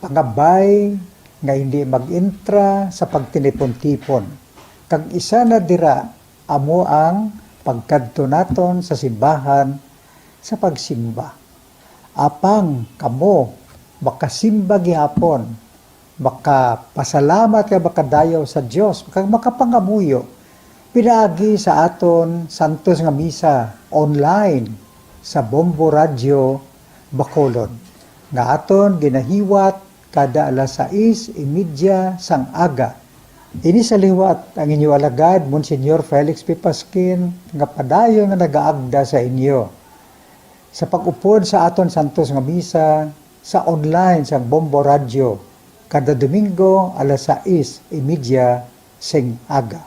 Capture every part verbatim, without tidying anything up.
Angabay nga hindi mag-entra sa pagtinipon-tipon, kag isa na dira amo ang pagkadto naton sa simbahan sa pagsimba. Apang kamo makasimba gihapon, makapasalamat kag makadayaw sa Dios, kag makapangamuyo pinaagi sa aton santos nga misa online sa Bombo Radio Bacolod, nga aton ginahiwat kada alas sais y media sang aga. Ini sa liwat ang inyo alagad, Monsignor Felix P. Pasquin, nga padayon nga nagaagda sa inyo sa pag-upod sa aton santos nga misa sa online sang Bombo Radio kada Domingo alas sais y media sing aga.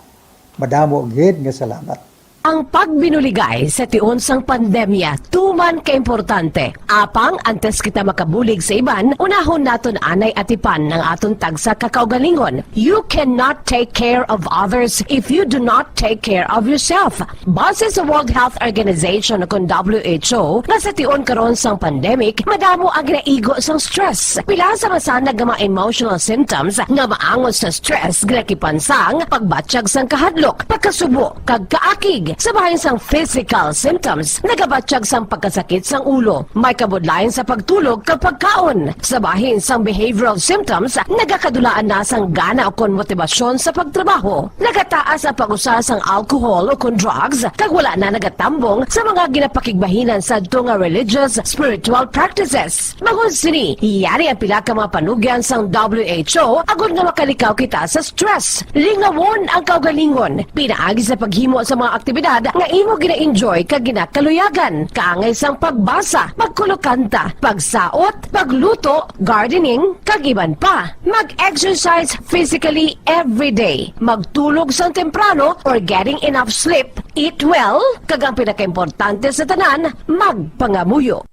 Madamo gid nga salamat. Ang pagbinuligay sa tion sang pandemya tuman ka importante. Apang antes kita makabulig sa iban, unahon naton anay atipan ang aton tagsa ka kaugalingon. You cannot take care of others if you do not take care of yourself. Base sa World Health Organization, kon W H O, nga sa tion karon sang pandemic, madamo ang ginaigo sang stress. Pila sa masanag nga mga emotional symptoms nga maangot sa stress ginakipan sang pagbatyag sang kahadlok, pagkasubo, kag kaakig. Sa bahin sang physical symptoms, nagabatyag sang pagkasakit sang ulo, may kabudlayan sa pagtulog kag pagkaon. Sa bahin sang behavioral symptoms, nagakadulaan na sang gana ukon motibasyon sa pagtrabaho. Nagataas ang pag-usa sang alcohol ukon drugs, kag wala na nagatambong sa mga ginapakigbahinan sadto nga religious, spiritual practices. Bangod sini, yari ang pila ka mga panugyan sang W H O agod nga makalikaw kita sa stress. Lingawon ang kaugalingon pinaagi sa paghimo sa mga aktibidad nga imo gina-enjoy kag ginakaluyagan, kaangay sang pagbasa, pagkulokanta, pagsaot, pagluto, gardening, kag iban pa. Mag-exercise physically every day. Magtulog sang temprano or getting enough sleep. Eat well, kag ang pinakaimportante sa tanan, magpangamuyo.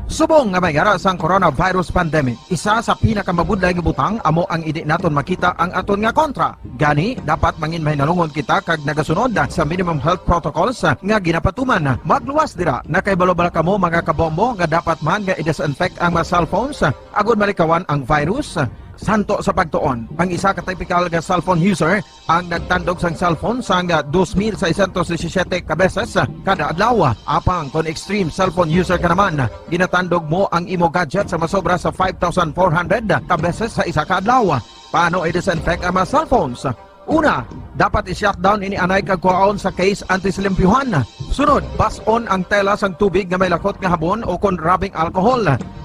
Subong nga may yara sang coronavirus pandemic, isa sa pinakamabudlay nga butang amo ang indi naton makita ang aton nga kontra. Gani, dapat mangin mahinalungon kita kag nagasunod sa minimum health protocols nga ginapatuman. Magluwas dira, nakahibalo bala kamo, mga kabombo, nga dapat man nga i-disinfect ang mga cellphones agod malikawan ang virus? Santo sa pagtuon, ang isa ka typical nga cellphone user ang nagtandog sang cellphone sang dos mil seiscientos disisiyete ka beses kada adlaw. Apang kon extreme cellphone user ka naman, ginatandog mo ang imo gadget sa masobra sa five thousand four hundred ka beses sa isa ka adlaw. Paano i-disinfect ang mga cellphones? Una, dapat i-shutdown ini anay kag kuhaon sa case antes limpyuhan. Sunod, bas-on ang tela sang tubig nga may lakot nga habon o kon rubbing alcohol.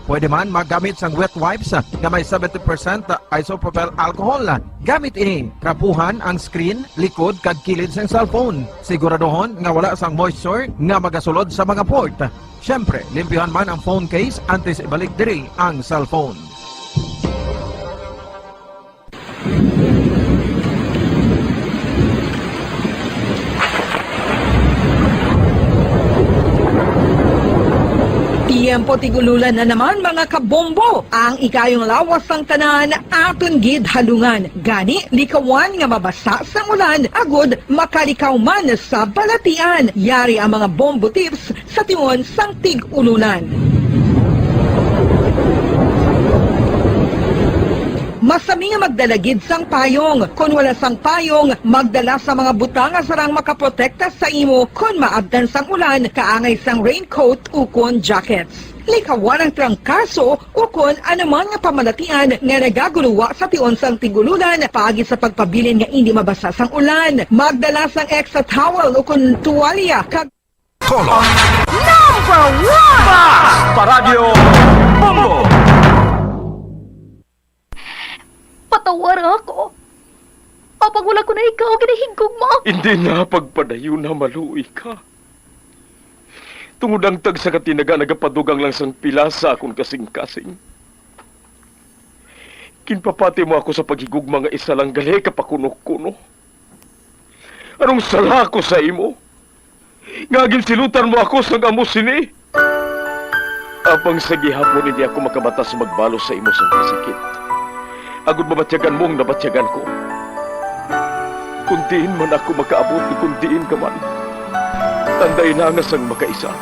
Pwede man maggamit sang wet wipes nga may seventy percent isopropyl alcohol. Gamit ini, trapuhan ang screen, likod, kag kilid sang cellphone. Siguraduhon nga wala sang moisture nga magasulod sa mga port. Siyempre, limpyuhan man ang phone case antes ibalik diri ang cellphone. Tiyempo tig-ululan na naman, mga kabombo. Ang ikayong lawas sang tanan aton gid halungan. Gani, likawan nga mabasa sang ulan agud makalikaw man sa balatian. Yari ang mga bombo tips sa tion sang tig-ulunan. Masami nga magdala gid sang payong. Kon wala sang payong, magdala sa mga butang nga sarang makaprotekta sa imo kon maabtan sang ulan, kaangay sang raincoat ukon jackets. Likawan ang trangkaso ukon anuman nga pamalatian nga nagaguluwa sa tion sang tig-ulunan paagi sa pagpabilin nga indi mabasa sang ulan. Magdala sang extra towel ukon tuwalya kag Color. Number one! Paradyo Bombo! Patawara ako. Apang wala ko na ikaw ginahigugma. Hindi na, pagpadayon na, maluoy ka. Tungod ang tagsa ka tinaga nagapadugang lang sang pila sa akon kasing-kasing. Ginpapati mo ako sa paghigugma nga isa lang gali ka pakuno-kuno. Anong sala ko sa imo? Nga ginsilutan mo ako sang amo sini? Apang sa gihapon hindi ako makabatas magbalos sa imo sang kasakit, agod mabatyagan mo ang nabatyagan ko. Kon diin man ako makaabot, kon diin ka man, tandai na nga sang makaisa,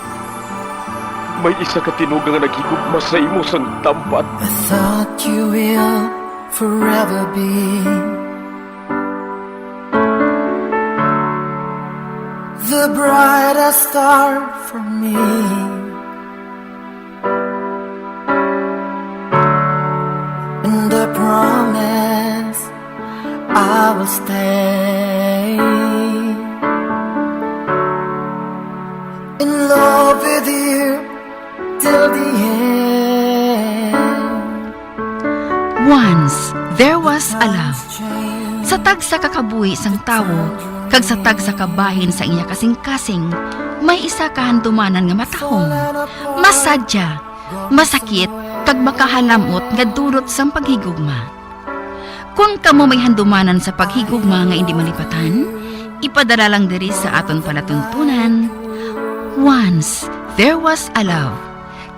May isa ka tinuga nga naghigugma sa imo sang tampat. I thought you will forever be the brightest star for me. And I promise I will stay in love with you till the end. Once there was a love. Sa tagsa ka kabuhi sang tawo kag sa tagsa ka bahin sa iya kasingkasing, may isa ka handumanan nga matahom, masadya, masakit, kag makahalam-ot nga dulot sang paghigugma. Kon kamo may handumanan sa paghigugma nga indi malipatan, ipadala lang diri sa aton palatuntunan. Once there was a love.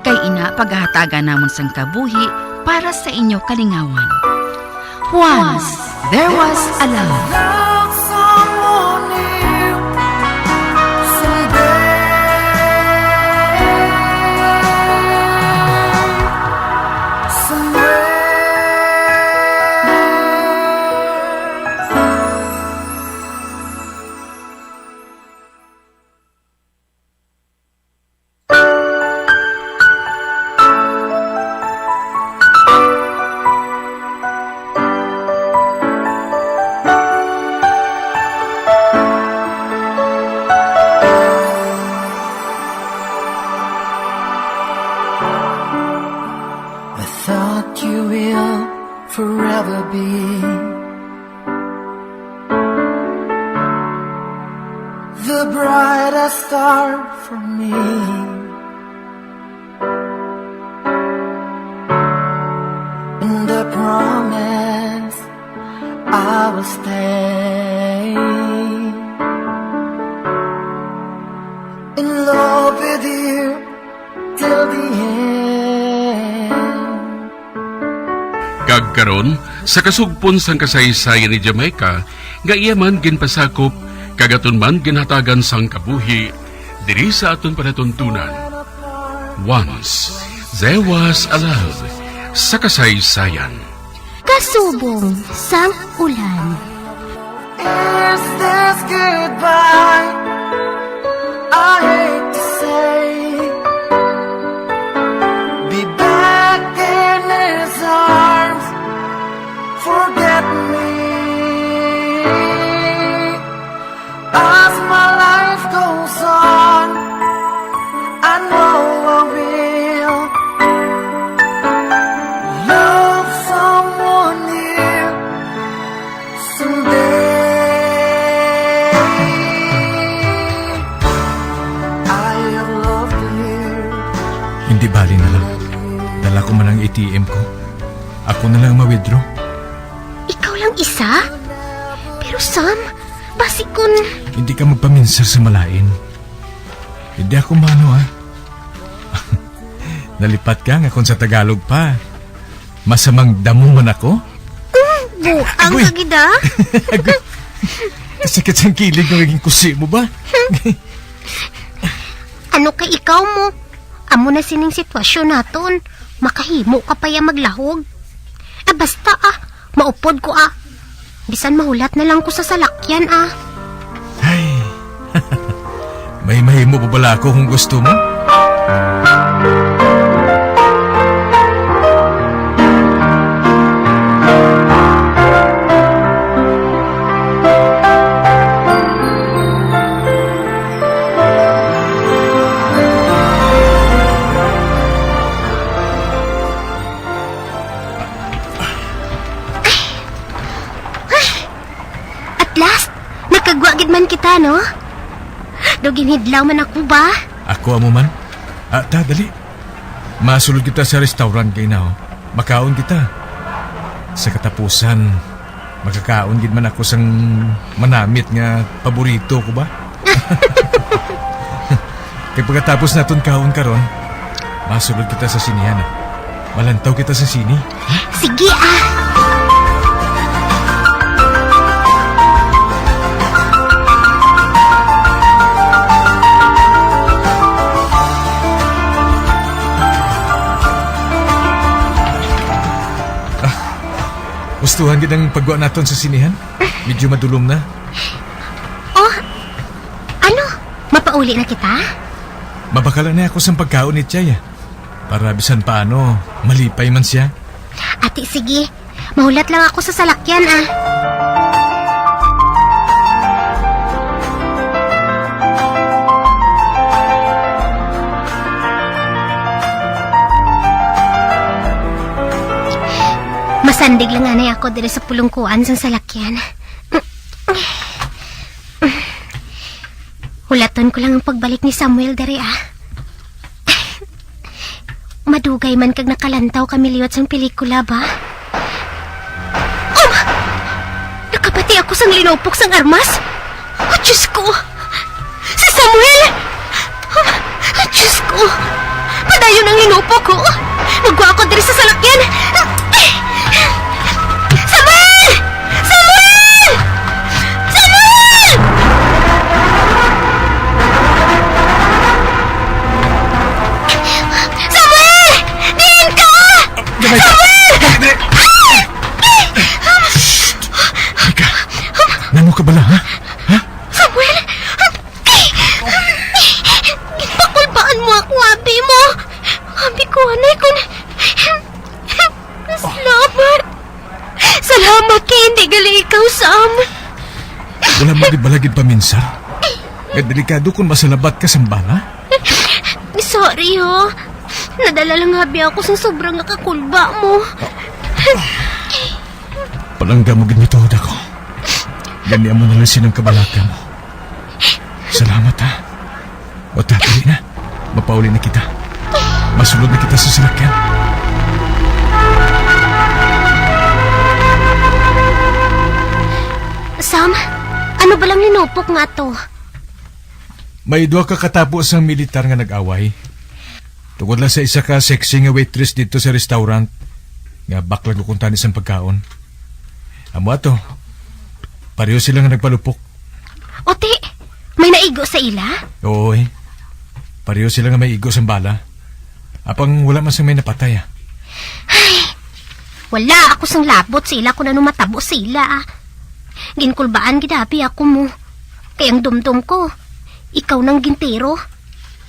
Kay ina, pagahatagan namon sang kabuhi para sa inyo kalingawan. Once there was a love. Love someone new someday, somewhere. I thought you will forever be the brightest star for me. And I promise I will stay in love with you till the end. Kag karon, sa kasugpon sang kasaysayan ni Jamaica, nga iya man ginpasakop, kag aton man ginhatagan sang kabuhi, diri sa aton palatuntunan. Once, there was a love sa kasaysayan. Kasubong sang ulan. Is this goodbye? I hate to say. Be back in his arms. Forget me. As my life goes on, I know I will love someone new someday. I have loved you. Hindi bali na lang. Dala ko man ang A T M ko. Ako na lang ma-withdraw. Ikaw lang isa? Pero Sam, basi kun Hindi ka magpaminsar sa malain. Hindi ako mano, ha? Nalipat ka nga kung sa Tagalog pa. Masamang damo man ako? Mm, buang Agoy! Ka gid, ah. Agoy! Kasakit sang kilid nga naging kusi mo ba? Ano kay ikaw mo? Amo na sining sitwasyon naton. Makahimo ka pa ya maglahog. Ah, basta, ah. Maupod ko, ah. Bisan mahulat na lang ko sa salakyan, ah. Ay. May mahimo pa bala ako kung gusto mo. At last, nakagwa gid man kita, no? Daw ginhidlaw man ako ba? Ako amo man. Ah, ta, dali. Masulod kita sa restaurant kay na, oh. Makaon kita. Sa katapusan, makakaon gid man ako sang manamit nga paborito ko ba? Kay pagkatapos naton kaon karon, masulod kita sa sinehan, ah. Malantaw kita sa sine. Sige, ah. Gustuhan gid ang pagwa naton sa sinihan. Medyo madulom na. Oh, ano? Mapauli na kita? Mabakal na ako sang pagkaon ni Chaya. Para bisan paano, malipay man siya. Ati, sige. Mahulat lang ako sa salakyan, ah. Masandig lang anay ako diri sa pulungkuan sang salakyan. Hulaton ko lang ang pagbalik ni Samuel diri, ah. Madugay man kag nakalantaw kami liwat sang pelikula ba? Um! Nakabati ako sang linupok sang armas. Oh, Diyos ko! Si Samuel! Um, Diyos ko! Padayon ang linupok, oh! Magwa ako diri sa salakyan! Samuel! Samuel! Samuel! Samuel! Diin ka? Jamaica! Samuel! Dali, dali! Ah! Shh! Mika, nano ka bala, ha? Ha? Samuel! Ginpakulbaan mo ako, abi mo. Abi ko, anay, kun... Salamat. Salamat kay hindi gali ikaw, Sam. Wala mo gid bala gid paminsar nga delikado kung masalabat ka sang bala? Sorry, ho. Nadala lang abi ako sang sobra nga kakulba mo. Palangga mo gid, mituod ako. Gani amo na lang sini ang kabalaka mo. Salamat, ha. O, ta, dali na. Mapauli na kita. Masulod na kita sa salakyan. Sam, ano ba lang linupok nga to? May duha ka katapo sang militar nga nag-away. Tungod lang sa isa ka sexy nga waitress dito sa restaurant, nga baklag ko kuntani sang pagkaon. Amo ato, pareho sila nga nagpalupok. Oti, may naigo sa ila? Oo, eh. Pareho sila nga may igo sang bala. Apang wala man sang may napatay, ah. Ay, wala ako sang labot sa ila kung ano matabo sa ila, ah. Ginkulbaan gid abi ako mo. Kay ang dumdom ko, ikaw nang gintiro.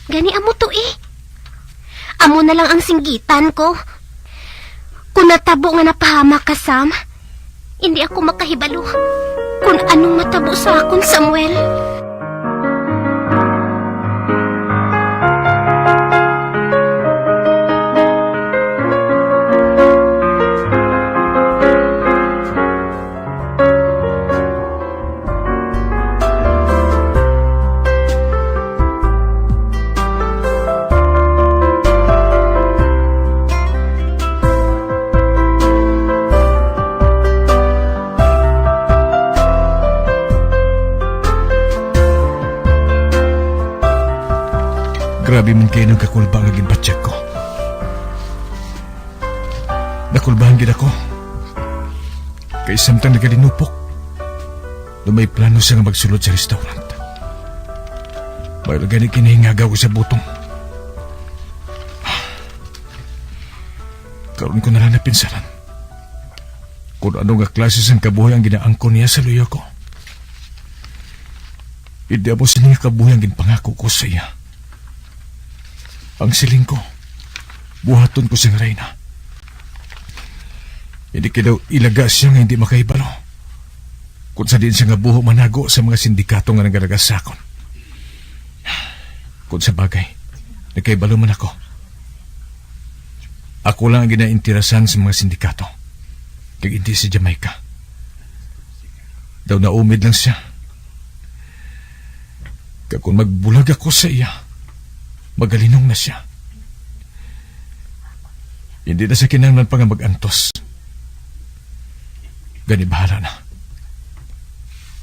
Gani amo to, eh. Amo na lang ang singgitan ko. Kung natabo nga napahamak ka, Sam, hindi ako makahibalo kung anong matabo sa akon, Samuel. Grabe man kayo ng kakulba nga ginpatyag ko. Nakulbahan gid ako. Kay samtang nagalinupok, daw may plano siya nga magsulod sa restaurant. May gani kinahingagaw ko sa butong. Karon ko na lang napinsaran kung ano nga klase sang kabuhi ang ginaangkon niya sa luyo ko. Hindi amo sini nga kabuhi ang ginpangako ko sa iya. Ang siling ko, buhaton ko sing reyna. Hindi kay daw ilaga siya nga hindi makahibalo kung sa diin siya nga buho manago sa mga sindikato nga nagalaga sa akon. Kung sa bagay, nakahibalo man ako. Ako lang ang ginainteresan sa mga sindikato, kag hindi si Jamaica. Daw naumid lang siya. Kag kung magbulag ako sa iya, magalinong na siya. Hindi na siya kinahanglan pa nga mag-antos. Gani, bahala na.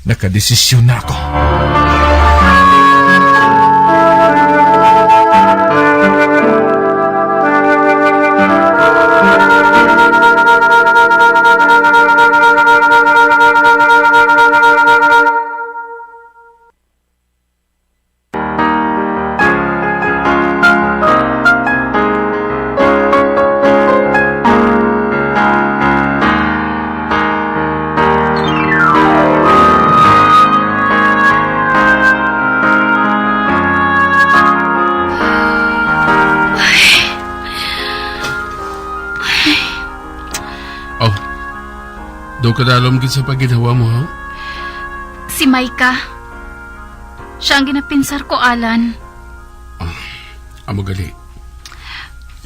Nakadesisyon na ako. Daw kadalom gid sa pagginhawa mo, ha? Si Micah. Siya ang ginapinsar ko, Alan. Ah, amo gali.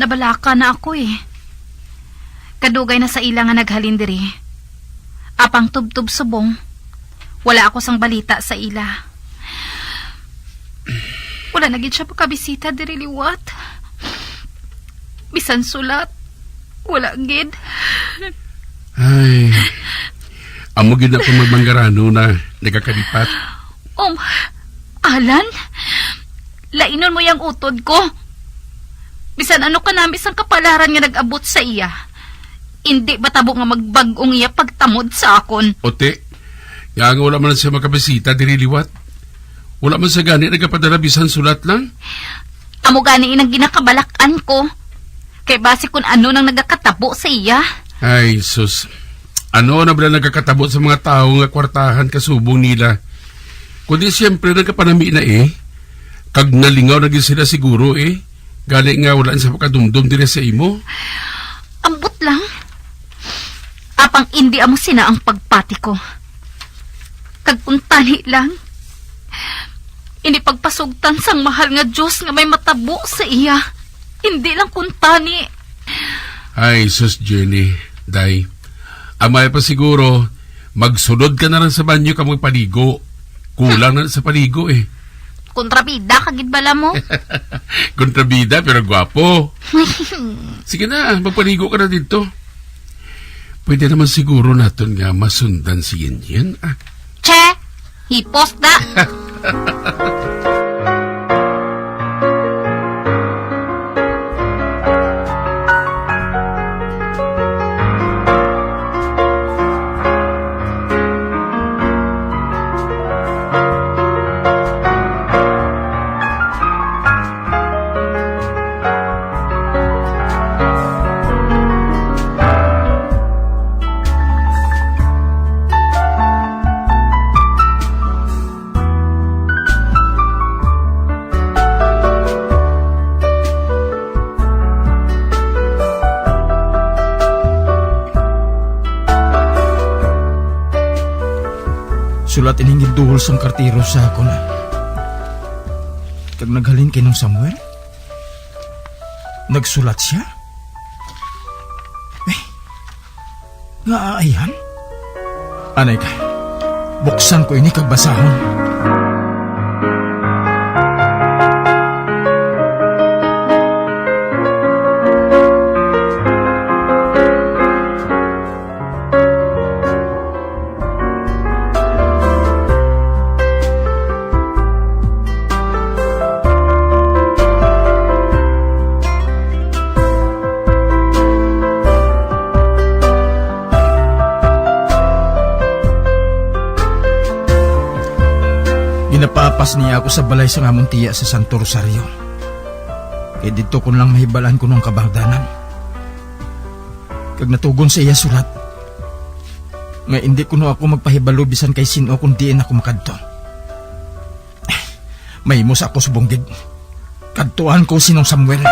Nabalaka na ako, eh. Kadugay na sa ila nga naghalin diri. Apang tubtob subong, wala ako sang balita sa ila. Wala na gid siya makabisita diri liwat. Bisan sulat, wala gid. Ay, amo gid na kung magmanggarano na nagakalipat. Um, Alan, lainon mo yang utod ko. Bisan ano kanami sang kapalaran nga nag-abot sa iya, indi matabo nga magbag-o ang iya pagtamod sa akon. Ote, nga nga wala man lang siya makabisita diri liwat. Wala man siya gani nagapadala bisan sulat lang. Amo gani inang ginakabalak-an ko. Kay basi kun ano nang nagakatabo sa iya. Ay, sus. Ano na bala nagakatabo sa mga tawo nga kwartahan kasubong nila? Kundi siyempre nagkapanami na, eh. Kag nalingaw na gid sila siguro, eh. Gani nga wala na sa makadumdom diri sa imo. Ambot lang. Apang indi amo sina ang pagpati ko. Kag kuntani lang, ini pagpasugtan sang mahal nga Dios nga may matabo sa iya. Indi lang kuntani. Ay, sus, Jenny, day. Amay pa siguro, magsulod ka na lang sa banyo ka magpaligo. Kulang na sa paligo, eh. Kontrabida ka gid bala mo. Kontrabida, pero gwapo. Sige na, magpaligo ka na dito. Pwede naman siguro naton nga masundan si Yen Yen, ah. Che! Hipos da! Sulat ining ginduhol sang kartero sa akon, ah. Kag naghalin kay Nong Samuel? Nagsulat sia? Eh, nga ayhan? Anay ka, buksan ko ini kag basahon. Ginapaapas niya ako sa balay sang amon tiya sa Santo Rosario, kay didto ko lang mahibal-an kuno ang kabangdanan. Kag natugon sa iya sulat nga indi kuno ako magpahibalo bisan kay sin-o kon diin ako makadto. Mahimo sa ako subong gid. Kadtuan ko si Nong Samuel.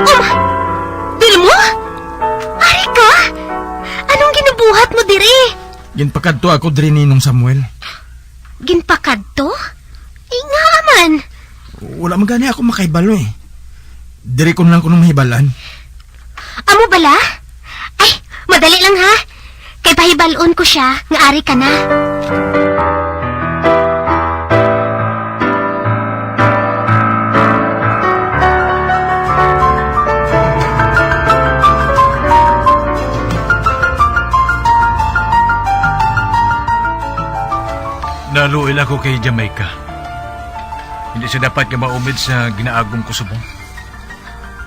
Um, Vilmo? Ari ka? Anong ginabuhat mo diri? Ginpakadto ako diri ni Nong Samuel. Ginpakadto? Eh, ngaa man? Wala man gani ako makahibalo, eh. Diri ko na lang kuno mahibal-an. Amo bala? Ay, madali lang, ha? Kay pahibal-on ko sia nga ari ka na. Naluoy lang ako kay Jamaica. Hindi siya dapat nga maumid sa ginaagong ko subong.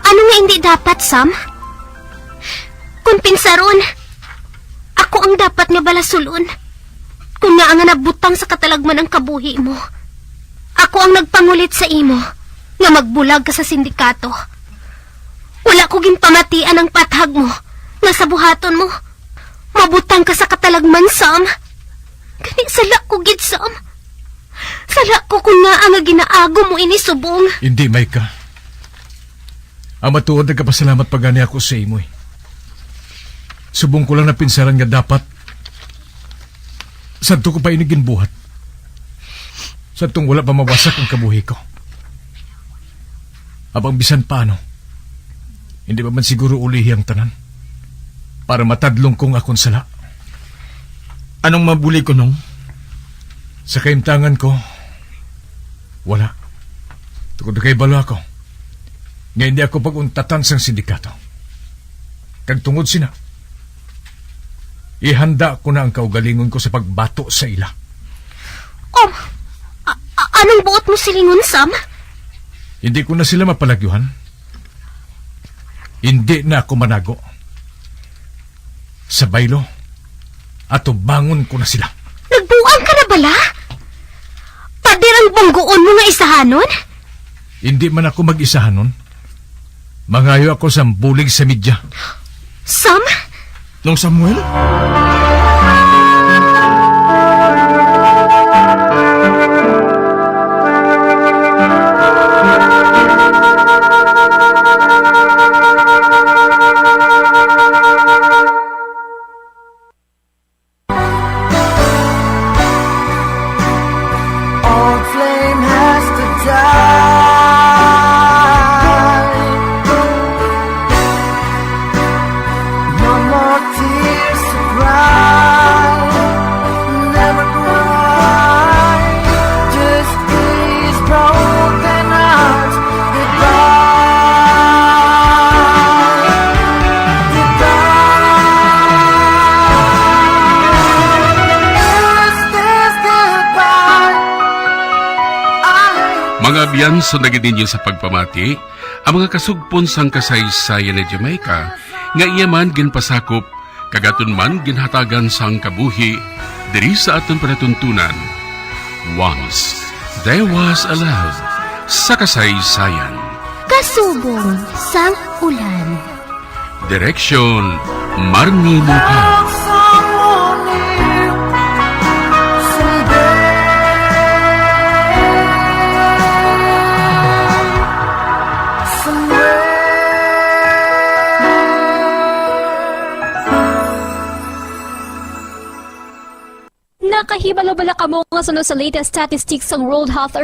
Ano nga hindi dapat, Sam? Kon pinsaron, ako ang dapat nga balasulon. Kon ngaa nga nabutang sa katalagman ang kabuhi mo, ako ang nagpangulit sa imo nga magbulag ka sa sindikato. Wala ko ginpamatian ang pathag mo nga sa buhaton mo mabutang ka sa katalagman, Sam. Gani, sala ko gid, Sam. Sala ko kon ngaa nga ginaagom mo ini subong. Hindi, Micah. Ang matuod, nagapasalamat pa gani ako sa imo, eh. Subong ko lang napinsaran nga dapat sadto ko pa ini ginbuhat. Sadtong wala pa mawasak ang kabuhi ko. Apang bisan paano, hindi pa man siguro ulihi ang tanan para matadlong ko ang akon sala. Anong mabulig ko, Nong? Sa kahimtangan ko, wala. Tungod kay balo ako nga hindi ako pag-untatan sang sindikato. Kag tungod sina, ihanda ko na ang kaugalingon ko sa pagbato sa ila. Um, a- a- anong buot mo silingon, Sam? Hindi ko na sila mapalagyuhan. Hindi na ako manago. Sa baylo, atubangon ko na sila. Nagbuang ka na bala? Pader ang bunggoon mo nga isahanon? Hindi man ako mag-isahanon. Mangayo ako sang bulig sa media. Sam? Nong Samuel? Old flame has to die. No more tears to cry. Never cry. Just these broken hearts. Mga abyan, sundagi ninyo sa pagpamati ang mga kasugpon sang kasaysayan ni Jamaica nga iya man ginpasakop kag aton man ginhatagan sang kabuhi diri sa aton palatuntunan. Once There Was a Love sa kasaysayan. Kasubong sang ulan. Direksyon, Marnie Muka. Nakahibalo bala kamo nga suno sa latest statistics sang World Health